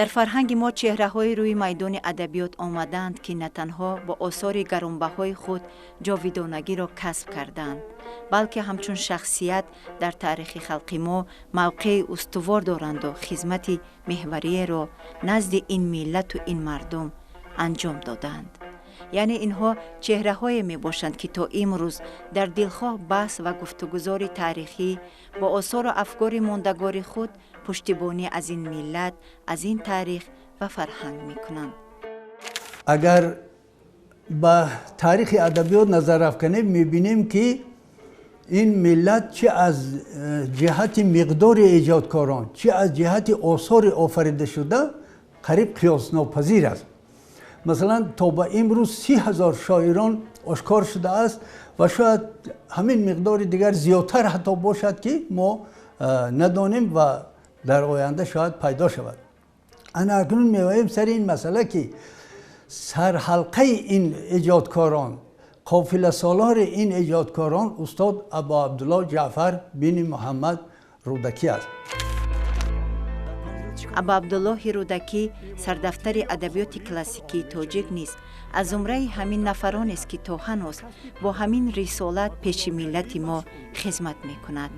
Дар фарҳанги мо чеҳраҳои рӯи майдони адабиёт омадаанд, ки на танҳо бо осори гаронбаҳои худ ҷовидонагиро касб кардаанд, балки ҳамчун шахсият дар таърихи халқи мо мавқеи устувор доранду хизмати меҳвариеро назди ин миллату ин мардум анҷом додаанд. Яъне инҳо чеҳраҳое мебошанд, ки то имрӯз дар дилхоҳ баҳс ва гуфтугузори таърихӣ бо осору афкори мондагори худ пуштибонӣ аз ин миллат, аз ин таърих ва фарҳанг мекунанд. Агар ба таърихи адабиёт назар афканем, мебинем, ки ин миллат чӣ аз ҷиҳати миқдори эҷодкорон, чӣ аз ҷиҳати осори офаридашуда қариб қиёснопазир аст. Масалан, то ба имрӯз 30 000 шоирон ошкор шудааст ва шояд ҳамин миқдори дигар зиёдтар ҳатто бошад, ки мо надонем ва дар оянда шояд пайдо шавад. Ана акнун меоем сари ин масъала, ки сарҳалқаи ин эҷодкорон, қофиласолори ин эҷодкорон устод Абу Абдулло Ҷаъфар бини Муҳаммад Рӯдакӣ аст. Абу Абдуллоҳи Рӯдакӣ, сардафтари адабиёти классикии тоҷик, низ аз зумраи ҳамин нафаронест, ки то ҳанӯз бо ҳамин рисолат пеши миллати мо хизмат мекунад.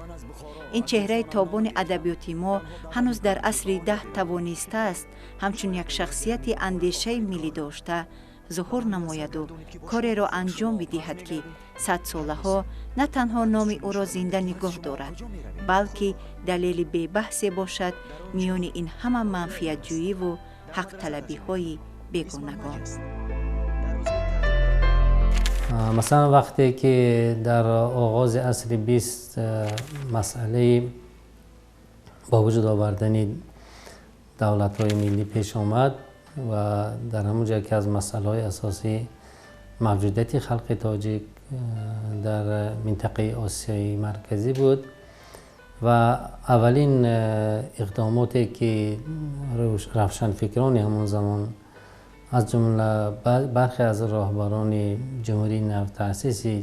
Ин чеҳраи тобони адабиёти мо ҳанӯз дар асри 10 тавонистааст ҳамчун як шахсияти андешаи миллӣ дошта зуҳур намояду кореро анҷом бидиҳад, ки садсолаҳо на танҳо номи ӯро зинда нигоҳ дорад, балки далели бебаҳсе бошад миёни ин ҳама манфиатҷӯиву ҳақталабиҳои бегонагон. Масалан, вақте ки дар оғози асри 20 масъалаи ба вуҷуд овардани давлатҳои миллӣ пеш омад ва дар ҳамон ҷо яке аз масъалаҳои асосӣ мавҷудияти халқи тоҷик дар минтақаи Осиёи Марказӣ буд ва аввалин иқдомоте, ки равшанфикрони ҳамон замон, аз ҷумла бархе аз роҳбарони ҷумҳурии навтаъсиси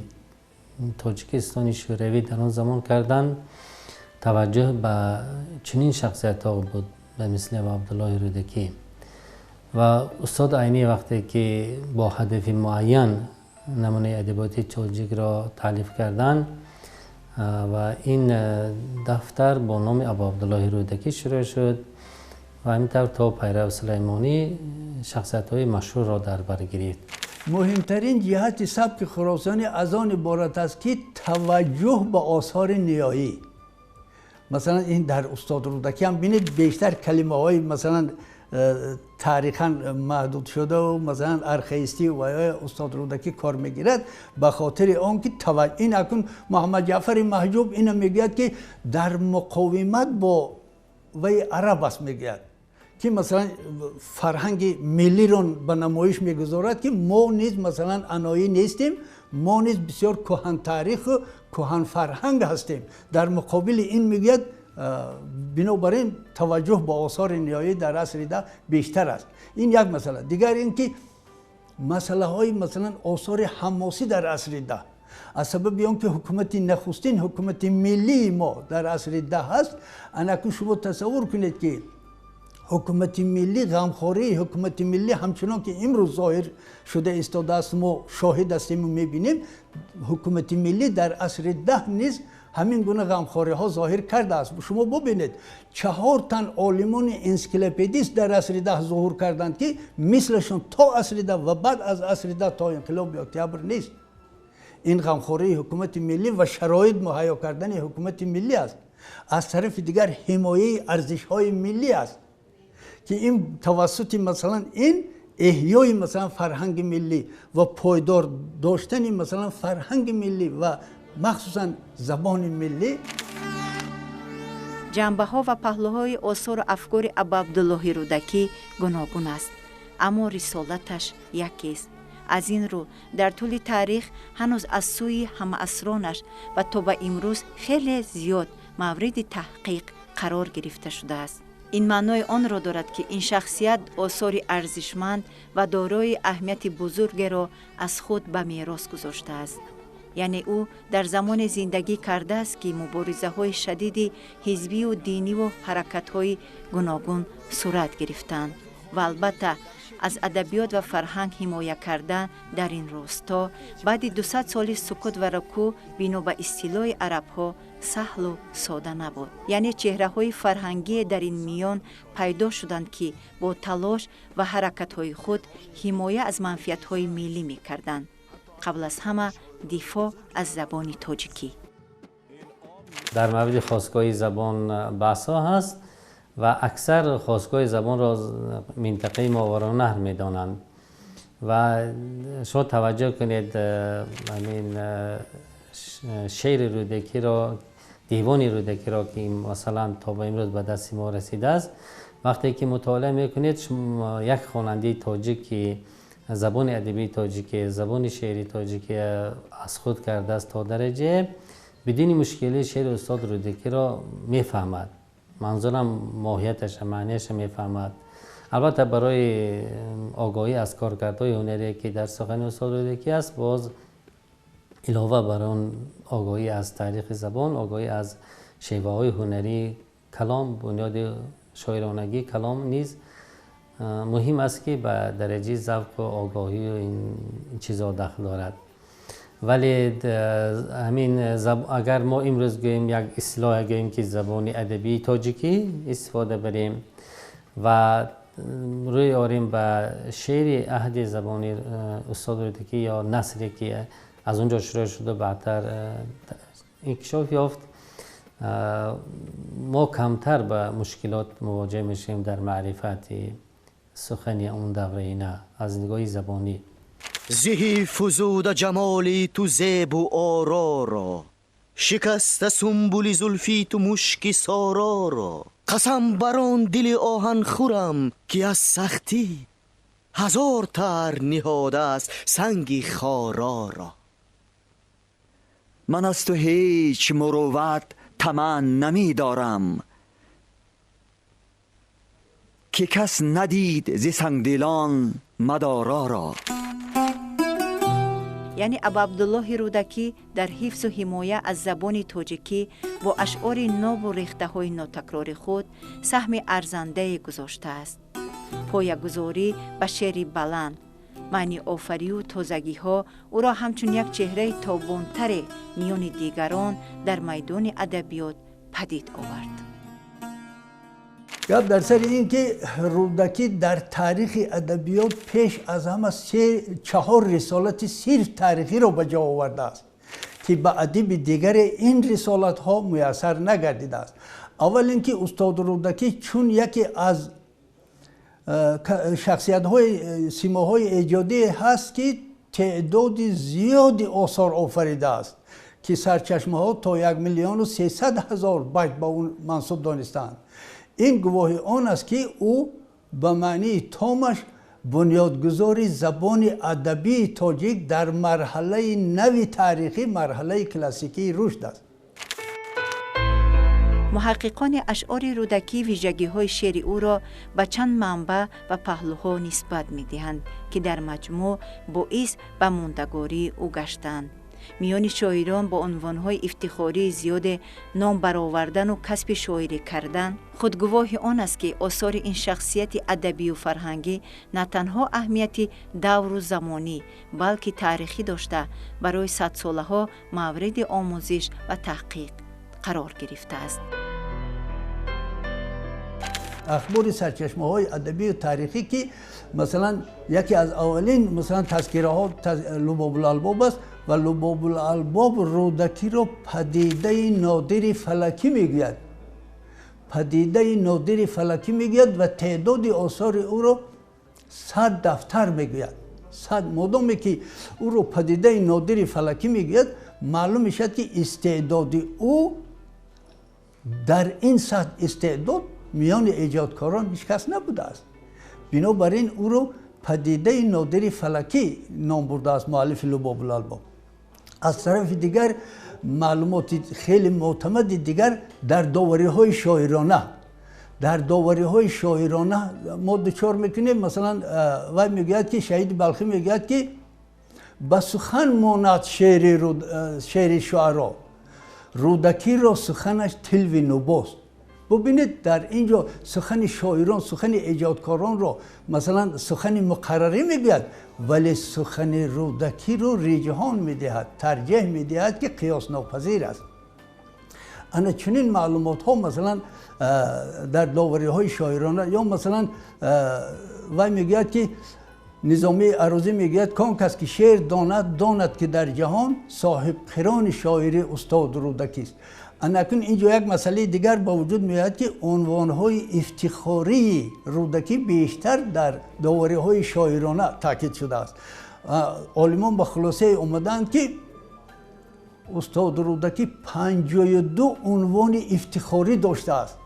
Тоҷикистони Шӯравӣ дар он замон карданд, таваҷҷӯҳ ба чунин шахсиятҳо буд, ба мисли Абу Абдуллоҳи Рӯдакӣ ва устод Айнӣ. Вақте ки бо ҳадафи муайян намунаи адабиёти тоҷикро таълиф карданд ва ин дафтар бо номи Абу Абдуллоҳи Рӯдакӣ шурӯъ шуд ва ҳамин тавр то Пайрав Сулаймонӣ шахсиятҳои машҳурро дар бар гирифт. Муҳимтарин ҷиҳати сабки хуросонӣ аз он иборат аст, ки таваҷҷӯҳ ба осори ниёӣ. Масалан, ин дар устод Рӯдакӣ ҳам бинед, бештар калимаҳои, масалан, таърихан маҳдудшудаву, масалан, архаистӣ ва устод Рӯдакӣ кор мегирад, ба хотири он ки ин акун Муҳаммад Ҷаъфари Маҳҷуб ина мегӯяд, ки дар муқовимат бо вай араб аст. Мегӯяд, ки масалан фарҳанги миллиро ба намоиш мегузорад, ки мо низ, масалан, аноӣ нестем, мо низ бисёр кӯҳантаъриху кӯҳанфарҳанг ҳастем. Дар муқобили ин мегӯяд, бинобар ин таваҷҷӯҳ ба осори ниёӣ дар асри 10 бештар аст. Ин як масъала. Дигар ин ки масъалаҳои, масалан, осори ҳамосӣ дар асри 10, аз сабаби он ки ҳукумати нахустин ҳукумати миллии мо дар асри 10 аст. Анакун шумо тасаввур кунед, ки ҳукумати миллӣ, ғамхории ҳукумати миллӣ, ҳамчунон ки имрӯз зоҳир шуда истодааст, мо шоҳид ҳастему мебинем, ҳукумати миллӣ дар асри 10 низ ҳамин гуна ғамхориҳо зоҳир кардааст. Шумо бубинед, чаҳор тан олимони энсиклопедист дар асри 10 зуҳур карданд, ки мислашон то асри 10 ва баъд аз асри 10 то инқилоби октябр нест. Ин ғамхории ҳукумати миллӣ ва шароит муҳайё кардани ҳукумати миллӣ аст. Аз тарафи дигар, ҳимояи арзишҳои миллӣ аст, ки ин тавассути, масалан, ин эҳёи, масалан, фарҳанги миллӣ ва пойдор доштани, масалан, фарҳанги миллӣ ва махсусан забони миллӣ. Ҷанбаҳо ва паҳлӯҳои осору афкори Абу Абдуллоҳи Рӯдакӣ гуногун аст, аммо рисолаташ якест. Аз ин рӯ дар тӯли таърих ҳанӯз аз сӯи ҳамаасронаш ва то ба имрӯз хеле зиёд мавриди таҳқиқ қарор гирифта шудааст. Ин маънои онро дорад, ки ин шахсият осори арзишманд ва дорои аҳамияти бузургеро аз худ ба мерос гузоштааст. Яъне ӯ дар замоне зиндагӣ кардааст, ки муборизаҳои шадиди ҳизбию диниву ҳаракатҳои гуногун сурат гирифтанд ва албатта аз адабиёт ва фарҳанг ҳимоя кардан дар ин росто баъди 200 соли сукут ва рукӯъ бино ба истилоҳи арабҳо саҳлу сода набуд. Яъне чеҳраҳои фарҳангие дар ин миён пайдо шуданд, ки бо талош ва ҳаракатҳои худ ҳимоя аз манфиатҳои миллӣ мекарданд, қабл аз ҳама дифоъ аз забони тоҷикӣ. Дар мавриди хостгоҳи забон баҳсҳо ҳаст ва аксар хостгоҳи забонро минтақаи Мовароуннаҳр медонанд. Ва шумо таваҷҷӯҳ кунед, ҳамин шеъри Рӯдакиро, девони Рӯдакиро, ки масалан то ба имрӯз ба дасти мо расидааст, вақте ки мутолиа мекунед, як хонандаи тоҷик, ки забони адабии тоҷикӣ, забони шеъри тоҷикӣ аз худ кардааст, то дараҷае бидуни мушкилӣ шеъри устод Рӯдакиро мефаҳмад. Манзурам моҳияташа, маънияша мефаҳмад. Албатта барои огоҳӣ аз коркардҳои ҳунарие, ки дар сухани устод Рӯдакӣ аст, боз илова бар он огоҳӣ аз таърихи забон, огоҳӣ аз шеваҳои ҳунарии калом, бунёди шоиронагии калом низ муҳим аст, ки ба дараҷаи завқу огоҳию ин чизҳо дахл дорад. Вале ҳамин агар мо имрӯз гӯем, як истилоҳе гӯем, ки забони адабии тоҷикӣ истифода барем ва рӯй орем ба шеъри аҳди забони устод Рӯдакӣ ё насре, ки аз он ҷо шурӯъ шуда баъдтар инкишоф ёфт, мо камтар ба мушкилот мувоҷеҳ мешавем дар маърифати сухани он давраи на аз нигоҳи забонӣ. Зиҳи фузуда ҷамоли ту зебу ороро, шикаста сумбули зулфи ту мушки сороро, қасам бар он дили оҳанхӯрам, ки аз сахтӣ ҳазор тар ниҳодааст санги хороро. Ман аз ту ҳеҷ мурувват тамаъ намедорам, ки кас надид зи сангдилон мадороро. Яъне Абуабдуллоҳи Рӯдакӣ дар ҳифзу ҳимоя аз забони тоҷикӣ бо ашъори нобу рехтаҳои нотакрори худ саҳми арзандае гузоштааст. Поягузорӣ ба шеъри баланд, маъниофарию тозагиҳо ӯро ҳамчун як чеҳраи тобонтаре миёни дигарон дар майдони адабиёт падид овард. Гап дар сари ин ки Рӯдакӣ дар таърихи адабиёт пеш аз ҳама чаҳор рисолати сирф таърихиро ба ҷо овардааст, ки ба адиби дигаре ин рисолатҳо муяссар нагардидааст. Аввал ин ки устод Рӯдакӣ чун яке аз шахсиятҳои симоҳои эҷодие ҳаст, ки теъдоди зиёди осор офаридааст, ки сарчашмаҳо то 1 300 000 байт ба ӯ мансуб донистаанд. Ин гувоҳи он аст, ки ӯ ба маънии томаш бунёдгузори забони адабии тоҷик дар марҳалаи нави таърихӣ, марҳалаи классикии рушд аст. Муҳаққиқони ашъори Рӯдакӣ вижагиҳои шеъри ӯро ба чанд манбаъ ва паҳлӯҳо нисбат медиҳанд, ки дар маҷмӯъ боис ба мондагории ӯ гаштанд. Миёни шоирон бо унвонҳои ифтихории зиёде ном баровардану касби шоирӣ кардан худгувоҳи он аст, ки осори ин шахсияти адабию фарҳангӣ на танҳо аҳамияти давру замонӣ, балки таърихӣ дошта, барои садсолаҳо мавриди омӯзиш ва таҳқиқ қарор гирифтааст. Ахбори сарчашмаҳои адабию таърихӣ, ки масалан яке аз аввалин масалан тазкираҳо Лубобулалбоб аст ва Лубобулалбоб Рӯдакиро падидаи нодири фалакӣ мегӯяд, падидаи нодири фалакӣ мегӯяд ва теъдоди осори ӯро 100 дафтар мегӯяд. Сад модоме ки ӯро падидаи нодири фалакӣ мегӯяд, маълум мешавад, ки истеъдоди ӯ дар ин сатҳ истеъдод миёни эҷодкорон ҳеҷ кас набудааст. Бинобар ин ӯро падидаи нодири фалакӣ ном бурдааст муаллифи Лубобулалбоб. Аз тарафи дигар, маълумоти хеле мӯътамади дигар дар довариҳои шоирона, дар довариҳои шоирона мо дучор мекунем. Масалан, вай мегӯяд, ки Шаҳиди Балхӣ мегӯяд, ки Ба сухан монад шеъри шуаро, Рӯдакиро суханаш тилви нубост. Бубинед, дар ин ҷо сухани шоирон, сухани эҷодкоронро масалан сухани муқаррарӣ мегӯяд, вале сухани Рӯдакиро риҷҳон медиҳад, тарҷеҳ медиҳад, ки қиёснопазир аст. Ана чунин маълумотҳо масалан дар довариҳои шоирона, ё масалан вай мегӯяд, ки Низомии Арӯзӣ мегӯяд: кон кас ки шеър донад, донад ки дар ҷаҳон соҳибқирони шоири устод Рӯдакист. Анакун ин ҷо як масъалаи дигар ба вуҷуд меояд, ки унвонҳои ифтихории Рӯдакӣ бештар дар довариҳои шоирона таъкид шудааст. Олимон ба хулосае омадаанд, ки устод Рӯдакӣ 52 унвони ифтихорӣ доштааст,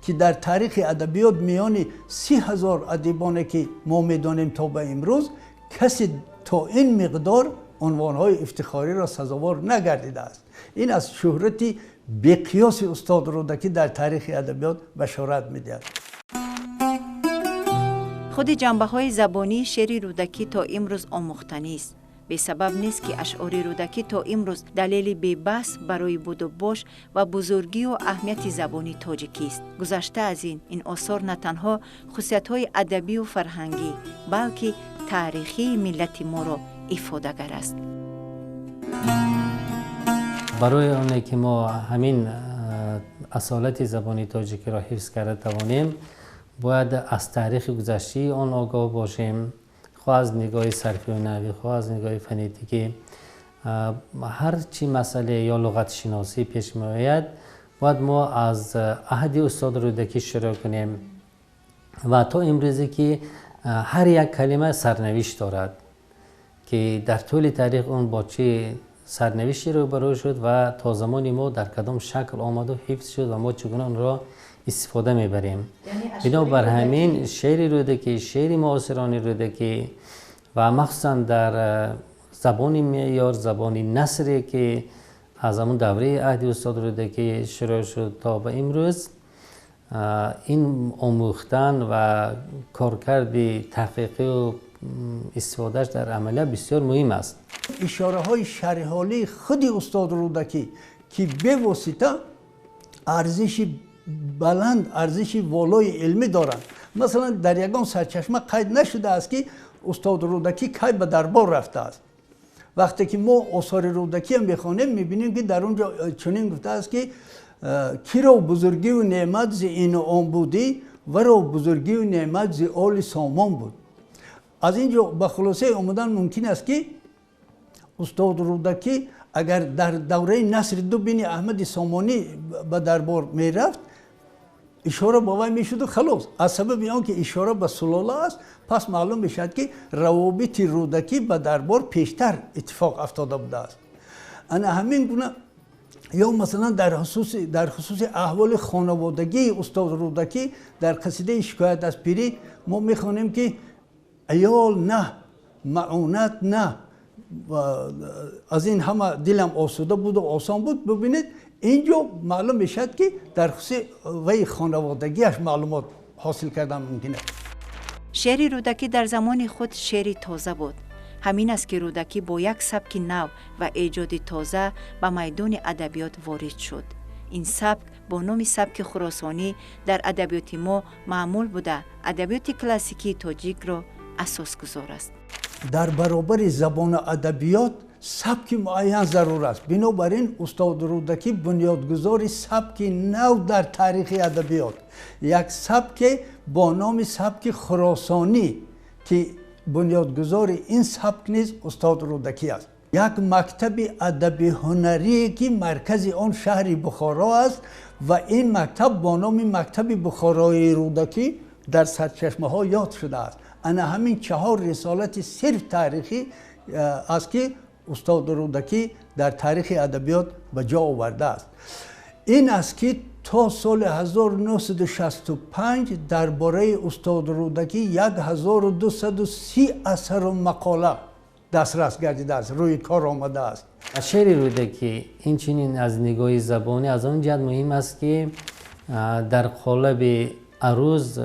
ки дар таърихи адабиёт миёни 30 000 адибоне, ки мо медонем, то ба имрӯз касе то ин миқдор унвонҳои ифтихориро сазовор нагардидааст. Ин аз шӯҳрати беқиёси устод Рӯдакӣ дар таърихи адабиёт башорат медиҳад. Худи ҷанбаҳои забонии шеъри Рӯдакӣ то имрӯз омӯхтанист. Бесабаб нест, ки ашъори Рӯдакӣ то имрӯз далели бебаҳс барои будубош ва бузургию аҳамияти забони тоҷикист. Гузашта аз ин, ин осор на танҳо хусусиятҳои адабию фарҳангӣ, балки таърихии миллати моро ифодагар аст. Барои оне ки мо ҳамин асолати забони тоҷикиро ҳифз карда тавонем, бояд аз таърихи гузаштаи он огоҳ бошем, хоҳ аз нигоҳи сарфию наҳвӣ, хоҳ аз нигоҳи фонетикӣ. Ҳар чӣ масъале ё луғатшиносӣ пеш меояд, бояд мо аз аҳди устод Рӯдакӣ шурӯъ кунем ва то имрӯзе, ки ҳар як калима сарнавишт дорад, ки дар тӯли таърих он бо чӣ сарнавиште рӯбарӯ шуд ва то замони мо дар кадом шакл омаду ҳифз шуд ва мо чӣ гуна онро истифода мебарем. Бинобар ҳамин, шеъри Рӯдакӣ, шеъри муосирони Рӯдакӣ ва махсусан дар забони меъёр, забони насре, ки аз ҳамун давраи аҳди устод Рӯдакӣ шурӯъ шуд то ба имрӯз, ин омӯхтан ва коркарди таҳқиқию истифодааш дар амалия бисёр муҳим аст. Ишораҳои шарҳиҳолии худи устод Рӯдакӣ, ки бевосита арзиши баланд, арзиши волои илмӣ доранд. Масалан, дар ягон сарчашма қайд нашудааст, ки устод Рӯдакӣ кай ба дарбор рафтааст. Вақте ки мо осори Рӯдакиам мехонем, мебинем, ки дар он ҷо чунин гуфтааст, ки киро бузургию неъмат зи ину он будӣ, варо бузургию неъмат зи оли Сомон буд. Аз ин ҷо ба хулосае омадан мумкин аст, ки устод Рӯдакӣ агар дар давраи Насри ду бини Аҳмади Сомонӣ ба дарбор мерафт, ишора ба вай мешуду халос. Аз сабаби он ки ишора ба сулола аст, пас маълум мешавад, ки равобити Рӯдакӣ ба дарбор пештар иттифоқ афтода будааст. Ана ҳамин гуна, ё масалан дар хусуси аҳволи хонаводагии устод Рӯдакӣ дар қасидаи «Шикоят аз пирӣ» мо мехонем, ки аёл на, маъунат на, аз ин ҳама дилам осуда буду осон буд. Бубинед, ин ҷо маълум мешавад, ки дар хусуси ваи хонаводагиаш маълумот ҳосил кардан мумкин аст. Шеъри Рӯдакӣ дар замони худ шеъри тоза буд. Ҳамин аст, ки Рӯдакӣ бо як сабки нав ва эҷоди тоза ба майдони адабиёт ворид шуд. Ин сабк бо номи сабки хуросонӣ дар адабиёти мо маъмул буда, адабиёти классикии тоҷикро асосгузор аст. Дар баробари забону адабиёт сабки муайян зарур аст. Бинобар ин, устод Рӯдакӣ бунёдгузори сабки нав дар таърихи адабиёт, як сабке бо номи сабки хуросонӣ, ки бунёдгузори ин сабк низ устод Рӯдакӣ аст. Як мактаби адаби ҳунарие, ки маркази он шаҳри Бухоро аст, ва ин мактаб бо номи мактаби бухороии Рӯдакӣ дар сарчашмаҳо ёд шудааст. Ана ҳамин чаҳор рисолати сирф таърихӣ аст, ки устод Рӯдакӣ дар таърихи адабиёт ба ҷо овардааст. Ин аст, ки то соли 1965 дар бораи устод Рӯдакӣ 1230 асару мақола дастрас гардидааст, рӯи кор омадааст. Шеъри Рӯдакӣ инчунин аз нигоҳи забонӣ аз он ҷиҳат муҳим аст, ки дар қолаби аруз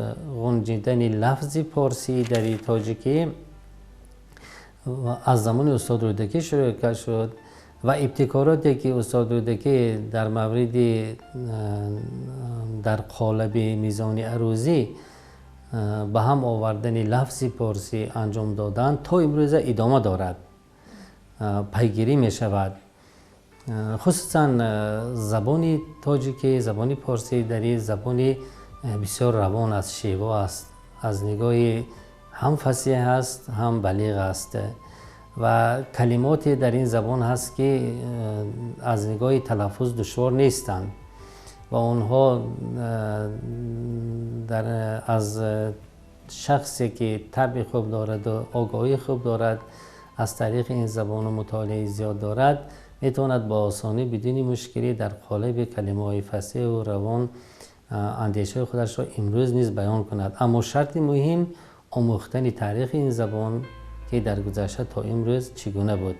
ғунҷидани лафзи порсии дари тоҷикӣ. Аз замони устод Рӯдакӣ шурӯъ шуд ва ибтикороте ки устод Рӯдакӣ дар мавриди дар қолаби мизони арӯзӣ ба ҳам овардани лафзи порсӣ анҷом доданд, то имрӯза идома дорад, пайгирӣ мешавад. Хусусан забони тоҷикӣ, забони порсӣ дарӣ забони бисёр равон аст, шево аст, аз нигоҳи ҳам фасеҳ аст, ҳам балиғ аст ва калимоте дар ин забон ҳаст, ки аз нигоҳи талаффуз душвор нестанд ва онҳо аз шахсе ки табъи хуб дорад ва огоҳии хуб дорад, аз тариқи ин забону мутолиаи зиёд дорад, метавонад бо осонӣ бидуни мушкилӣ дар қолаби калимаҳои фасеҳу равон андешаҳои худашро имрӯз низ баён кунад. Аммо шарти муҳим омӯхтани таърихи ин забон, ки дар гузашта то имрӯз чӣ гуна буд.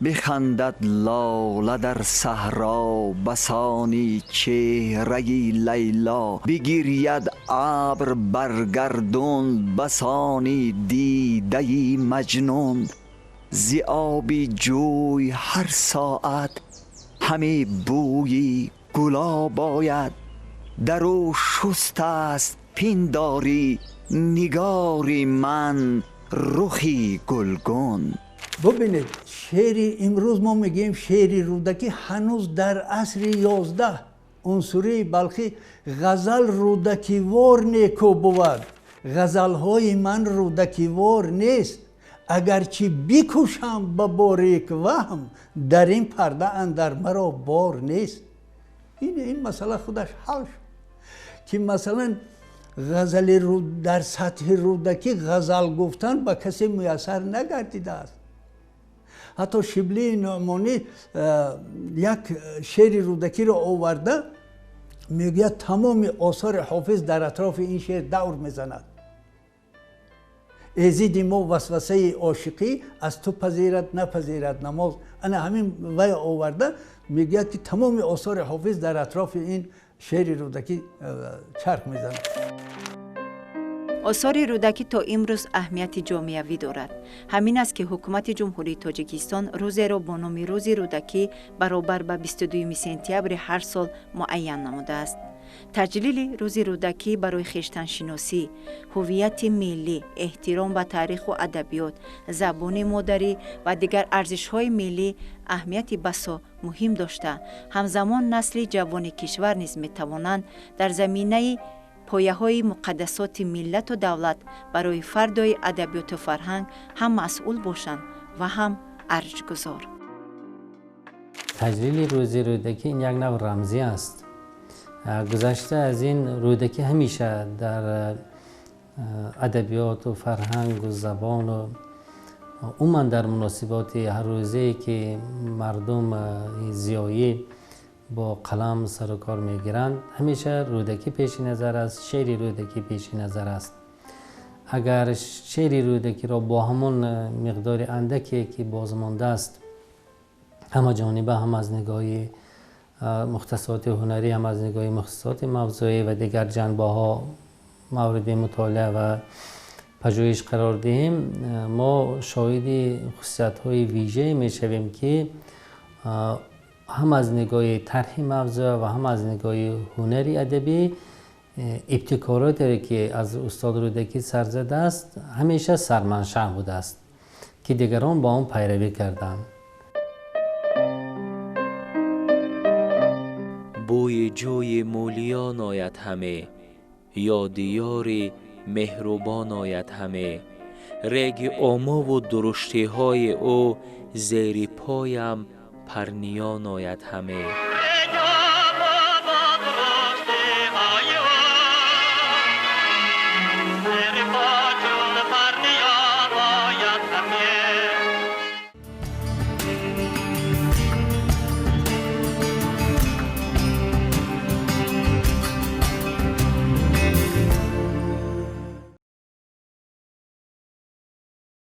Бихандад лола дар саҳро басони чеҳраи Лайло, бигиряд абр бар гардун басони дидаи Маҷнун. Зи оби ҷӯй ҳар соат ҳаме бӯи гулоб ояд, дар ӯ шуст аст пиндорӣ нигори ман рухи гулгун. Бубинед, шеъри имрӯз мо мегӯем шеъри Рӯдакӣ ҳанӯз дар асри 11 унсурии Балхӣ ғазал рӯдакивор неку бувад, ғазалҳои ман рӯдакивор нест, агарчи бикушам ба борик ваҳм, дар ин парда андар маро бор нест. Ин масъала худаш ҳал шуд, ки масалан ғазали дар сатҳи Рӯдакӣ ғазал гуфтан ба касе муяссар нагардидааст. Ҳатто Шиблии Нуъмонӣ як шеъри Рӯдакиро оварда мегӯяд тамоми осори Ҳофиз дар атрофи ин шеър давр мезанад. Эзиди мо васвасаи ошиқӣ аз ту пазирад напазирад намоз. Ана ҳамин вай оварда мегӯяд, ки тамоми осори Ҳофиз дар атрофи ин шеъри Рӯдакӣ чарх мезанад. Осори Рӯдакӣ то имрӯз аҳамияти ҷомеавӣ дорад. Ҳамин аст, ки ҳукумати Ҷумҳурии Тоҷикистон рӯзеро бо номи Рӯзи Рӯдакӣ баробар ба 22 сентябри ҳар сол муайян намудааст. Таҷлили Рӯзи Рӯдакӣ барои хештаншиносӣ, ҳуввияти миллӣ, эҳтиром ба таъриху адабиёт, забони модарӣ ва дигар арзишҳои миллӣ аҳамияти басо муҳим дошта, ҳамзамон насли ҷавони кишвар низ метавонанд дар заминаи пояҳои муқаддасоти миллату давлат барои фардои адабиёту фарҳанг ҳам масъул бошанд ва ҳам арҷгузор. Таҷлили Рӯзи Рӯдакӣ ин як нав рамзӣ аст. Гузашта аз ин, Рӯдакӣ ҳамеша дар адабиёту фарҳангу забону умуман дар муносиботи ҳаррӯзае, ки мардум зиёӣ бо қалам сару кор мегиранд, ҳамеша Рӯдакӣ пеши назар аст, шеъри Рӯдакӣ пеши назар аст. Агар шеъри Рӯдакиро бо ҳамон миқдори андаке, ки бозмондааст, ҳама ҷониба, ҳам аз нигоҳи мухтасоти ҳунарӣ, ҳам аз нигоҳи мухтасоти мавзӯӣ ва дигар ҷанбаҳо мавриди мутолиа ва пажӯҳиш қарор диҳем, мо шоҳиди хусусиятҳои вижае мешавем, ки ҳам аз нигоҳи тарҳи мавзӯъ ва ҳам аз нигоҳи ҳунари адабӣ ибтикороте, ки аз устод Рӯдакӣ сар задааст, ҳамеша сарманшаъ будааст, ки дигарон ба он пайравӣ карданд. Бӯи ҷӯи мӯлиён ояд ҳаме, ёди ёри меҳрубон ояд ҳаме, реги омову дуруштиҳои ӯ зери поям парниён ояд ҳаме.